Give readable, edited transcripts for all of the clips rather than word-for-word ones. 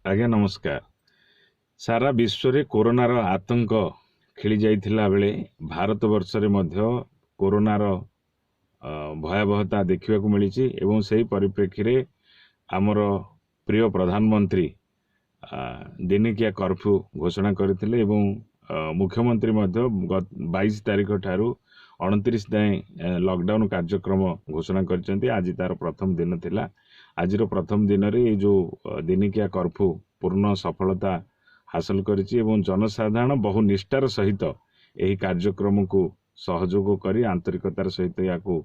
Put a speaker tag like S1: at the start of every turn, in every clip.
S1: ଆଜ୍ଞା ନମସ୍କାର। ସାରା ବିଶ୍ୱରେ କରୋନାର ଆତଙ୍କ ଖେଳି ଯାଇଥିଲା ବେଳେ ଭାରତ ବର୍ଷରେ ମଧ୍ୟ କରୋନାର ଭୟାବହତା ଦେଖିବାକୁ ମିଳିଛି ଏବଂ ସେହି ପରିପ୍ରେକ୍ଷୀରେ ଆମର ପ୍ରିୟ ପ୍ରଧାନମନ୍ତ୍ରୀ ଦିନିକିଆ କର୍ଫ୍ୟୁ ଘୋଷଣା କରିଥିଲେ ଏବଂ ମୁଖ୍ୟମନ୍ତ୍ରୀ ମଧ୍ୟ 22 ତାରିଖ ଠାରୁ 29 ଯାଏଁ ଲକଡାଉନ୍ କାର୍ଯ୍ୟକ୍ରମ ଘୋଷଣା କରିଛନ୍ତି। ଆଜି ତାର ପ୍ରଥମ ଦିନ ଥିଲା। ଆଜିର ପ୍ରଥମ ଦିନରେ ଏଇ ଯେଉଁ ଦିନିକିଆ କର୍ଫ୍ୟୁ ପୂର୍ଣ୍ଣ ସଫଳତା ହାସଲ କରିଛି ଏବଂ ଜନସାଧାରଣ ବହୁ ନିଷ୍ଠାର ସହିତ ଏହି କାର୍ଯ୍ୟକ୍ରମକୁ ସହଯୋଗ କରି ଆନ୍ତରିକତାର ସହିତ ଏହାକୁ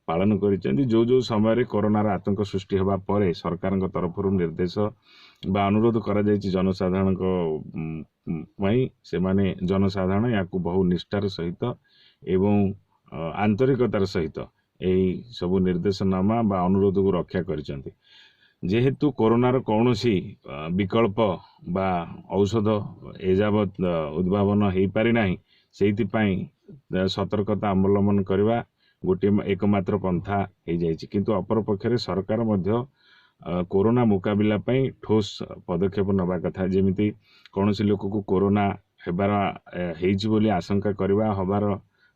S1: ପାଳନ କରିଛନ୍ତି। ଯେଉଁ ଯେଉଁ ସମୟରେ କରୋନାର ଆତଙ୍କ ସୃଷ୍ଟି ହେବା ପରେ ସରକାରଙ୍କ ତରଫରୁ ନିର୍ଦ୍ଦେଶ ବା ଅନୁରୋଧ କରାଯାଇଛି ଜନସାଧାରଣଙ୍କ ପାଇଁ, ସେମାନେ ଜନସାଧାରଣ ଏହାକୁ ବହୁ ନିଷ୍ଠାର ସହିତ ଏବଂ ଆନ୍ତରିକତାର ସହିତ ଏହି ସବୁ ନିର୍ଦ୍ଦେଶନାମା ବା ଅନୁରୋଧକୁ ରକ୍ଷା କରିଛନ୍ତି। ଯେହେତୁ କରୋନାର କୌଣସି ବିକଳ୍ପ ବା ଔଷଧ ଏଯାବତ୍ ଉଦ୍ଭାବନ ହେଇପାରିନାହିଁ, ସେଇଥିପାଇଁ ସତର୍କତା ଅବଲମ୍ବନ କରିବା ଗୋଟିଏ ଏକମାତ୍ର ପନ୍ଥା ହେଇଯାଇଛି। କିନ୍ତୁ ଅପରପକ୍ଷରେ ସରକାର ମଧ୍ୟ କରୋନା ମୁକାବିଲା ପାଇଁ ଠୋସ୍ ପଦକ୍ଷେପ ନେବା କଥା। ଯେମିତି କୌଣସି ଲୋକକୁ କରୋନା ହେବାର ହେଇଛି ବୋଲି ଆଶଙ୍କା କରିବା, ହେବାର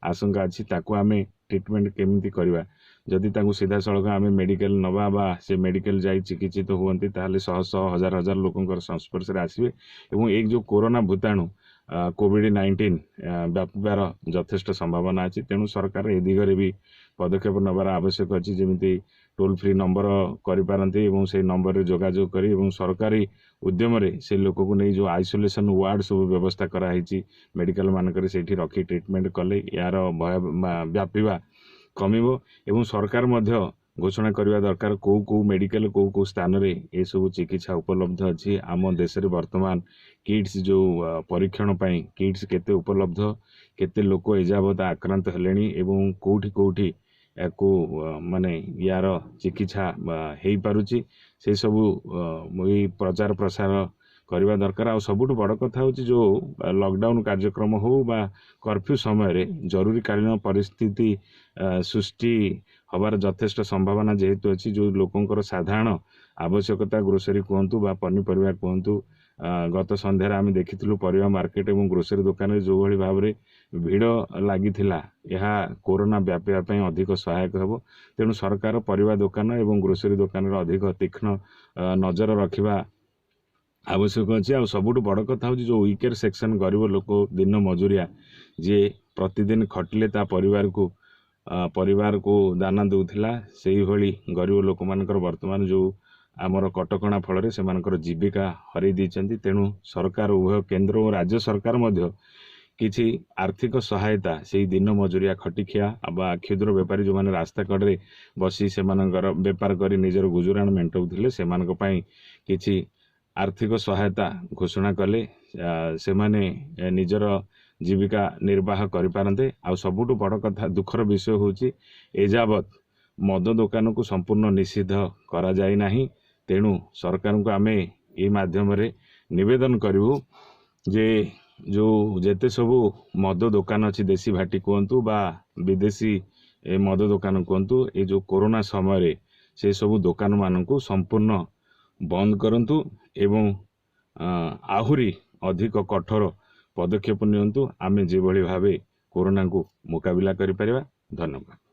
S1: ଆଶଙ୍କା ଅଛି, ତାକୁ ଆମେ ଟ୍ରିଟମେଣ୍ଟ କେମିତି କରିବା? ଯଦି ତାଙ୍କୁ ସିଧାସଳଖ ଆମେ ମେଡ଼ିକାଲ ନେବା ବା ସେ ମେଡ଼ିକାଲ ଯାଇ ଚିକିତ୍ସିତ ହୁଅନ୍ତି, ତାହେଲେ ଶହ ଶହ ହଜାର ହଜାର ଲୋକଙ୍କର ସଂସ୍ପର୍ଶରେ ଆସିବେ ଏବଂ ଏଇ ଯେଉଁ କରୋନା ଭୂତାଣୁ କୋଭିଡ଼-19 ବ୍ୟାପିବାର ଯଥେଷ୍ଟ ସମ୍ଭାବନା ଅଛି। ତେଣୁ ସରକାର ଏ ଦିଗରେ ବି ପଦକ୍ଷେପ ନେବାର ଆବଶ୍ୟକ ଅଛି। ଯେମିତି ଟୋଲ୍ ଫ୍ରି ନମ୍ବର କରିପାରନ୍ତି ଏବଂ ସେଇ ନମ୍ବରରେ ଯୋଗାଯୋଗ କରି ଏବଂ ସରକାରୀ ଉଦ୍ୟମରେ ସେ ଲୋକକୁ ନେଇ ଯେଉଁ ଆଇସୋଲେସନ୍ ୱାର୍ଡ଼ ସବୁ ବ୍ୟବସ୍ଥା କରାହେଇଛି ମେଡ଼ିକାଲ ମାନଙ୍କରେ, ସେଇଠି ରଖି ଟ୍ରିଟମେଣ୍ଟ କଲେ ଏହାର ଭୟ ବ୍ୟାପିବା କମିବ। ଏବଂ ସରକାର ମଧ୍ୟ ଘୋଷଣା କରିବା ଦରକାର କେଉଁ କେଉଁ ମେଡ଼ିକାଲ, କେଉଁ କେଉଁ ସ୍ଥାନରେ ଏସବୁ ଚିକିତ୍ସା ଉପଲବ୍ଧ ଅଛି। ଆମ ଦେଶରେ ବର୍ତ୍ତମାନ କିଟ୍ସ ଯେଉଁ ପରୀକ୍ଷଣ ପାଇଁ କିଟ୍ସ କେତେ ଉପଲବ୍ଧ, କେତେ ଲୋକ ଏଯାବତ ଆକ୍ରାନ୍ତ ହେଲେଣି ଏବଂ କେଉଁଠି କେଉଁଠି ୟାକୁ ମାନେ ୟାର ଚିକିତ୍ସା ହେଇପାରୁଛି, ସେସବୁ ଏଇ ପ୍ରଚାର ପ୍ରସାର କରିବା ଦରକାର। ଆଉ ସବୁଠୁ ବଡ଼ କଥା ହେଉଛି ଯେଉଁ ଲକଡାଉନ୍ କାର୍ଯ୍ୟକ୍ରମ ହେଉ ବା କର୍ଫ୍ୟୁ ସମୟରେ ଜରୁରୀକାଳୀନ ପରିସ୍ଥିତି ସୃଷ୍ଟି ହେବାର ଯଥେଷ୍ଟ ସମ୍ଭାବନା ଯେହେତୁ ଅଛି, ଯେଉଁ ଲୋକଙ୍କର ସାଧାରଣ ଆବଶ୍ୟକତା ଗ୍ରୋସରୀ କୁହନ୍ତୁ ବା ପନିପରିବା କୁହନ୍ତୁ, ଗତ ସନ୍ଧ୍ୟାରେ ଆମେ ଦେଖିଥିଲୁ ପରିବା ମାର୍କେଟ ଏବଂ ଗ୍ରୋସରୀ ଦୋକାନରେ ଯେଉଁଭଳି ଭାବରେ ଭିଡ଼ ଲାଗିଥିଲା, ଏହା କୋରୋନା ବ୍ୟାପିବା ପାଇଁ ଅଧିକ ସହାୟକ ହେବ। ତେଣୁ ସରକାର ପରିବା ଦୋକାନ ଏବଂ ଗ୍ରୋସରୀ ଦୋକାନରେ ଅଧିକ ତୀକ୍ଷ୍ଣ ନଜର ରଖିବା ଆବଶ୍ୟକ ଅଛି। ଆଉ ସବୁଠୁ ବଡ଼ କଥା ହେଉଛି ଯେଉଁ ୱିକେର ସେକ୍ସନ୍, ଗରିବ ଲୋକ, ଦିନ ମଜୁରିଆ, ଯିଏ ପ୍ରତିଦିନ ଖଟିଲେ ତା ପରିବାରକୁ ଦାନା ଦେଉଥିଲା, ସେଇଭଳି ଗରିବ ଲୋକମାନଙ୍କର ବର୍ତ୍ତମାନ ଯେଉଁ ଆମର କଟକଣା ଫଳରେ ସେମାନଙ୍କର ଜୀବିକା ହରାଇ ଦେଇଛନ୍ତି। ତେଣୁ ସରକାର, ଉଭୟ କେନ୍ଦ୍ର ଓ ରାଜ୍ୟ ସରକାର ମଧ୍ୟ କିଛି ଆର୍ଥିକ ସହାୟତା ସେଇ ଦିନ ମଜୁରିଆ, ଖଟିଖିଆ ବା କ୍ଷୁଦ୍ର ବେପାରୀ, ଯେଉଁମାନେ ରାସ୍ତା କଡ଼ରେ ବସି ସେମାନଙ୍କର ବେପାର କରି ନିଜର ଗୁଜୁରାଣ ମେଣ୍ଟାଉଥିଲେ, ସେମାନଙ୍କ ପାଇଁ କିଛି ଆର୍ଥିକ ସହାୟତା ଘୋଷଣା କଲେ ସେମାନେ ନିଜର ଜୀବିକା ନିର୍ବାହ କରିପାରନ୍ତେ। ଆଉ ସବୁଠୁ ବଡ଼ କଥା, ଦୁଃଖର ବିଷୟ ହେଉଛି ଏଯାବତ୍ ମଦ ଦୋକାନକୁ ସମ୍ପୂର୍ଣ୍ଣ ନିଷିଦ୍ଧ କରାଯାଇ ନାହିଁ। ତେଣୁ ସରକାରଙ୍କୁ ଆମେ ଏଇ ମାଧ୍ୟମରେ ନିବେଦନ କରିବୁ ଯେ ଯେଉଁ ଯେତେ ସବୁ ମଦ ଦୋକାନ ଅଛି, ଦେଶୀ ଭାଟି କୁହନ୍ତୁ ବା ବିଦେଶୀ ମଦ ଦୋକାନ କୁହନ୍ତୁ, ଏ ଯେଉଁ କରୋନା ସମୟରେ ସେସବୁ ଦୋକାନମାନଙ୍କୁ ସମ୍ପୂର୍ଣ୍ଣ ବନ୍ଦ କରନ୍ତୁ ଏବଂ ଆହୁରି ଅଧିକ କଠୋର ପଦକ୍ଷେପ ନିଅନ୍ତୁ, ଆମେ ଯେଭଳି ଭାବେ କରୋନାକୁ ମୁକାବିଲା କରିପାରିବା। ଧନ୍ୟବାଦ।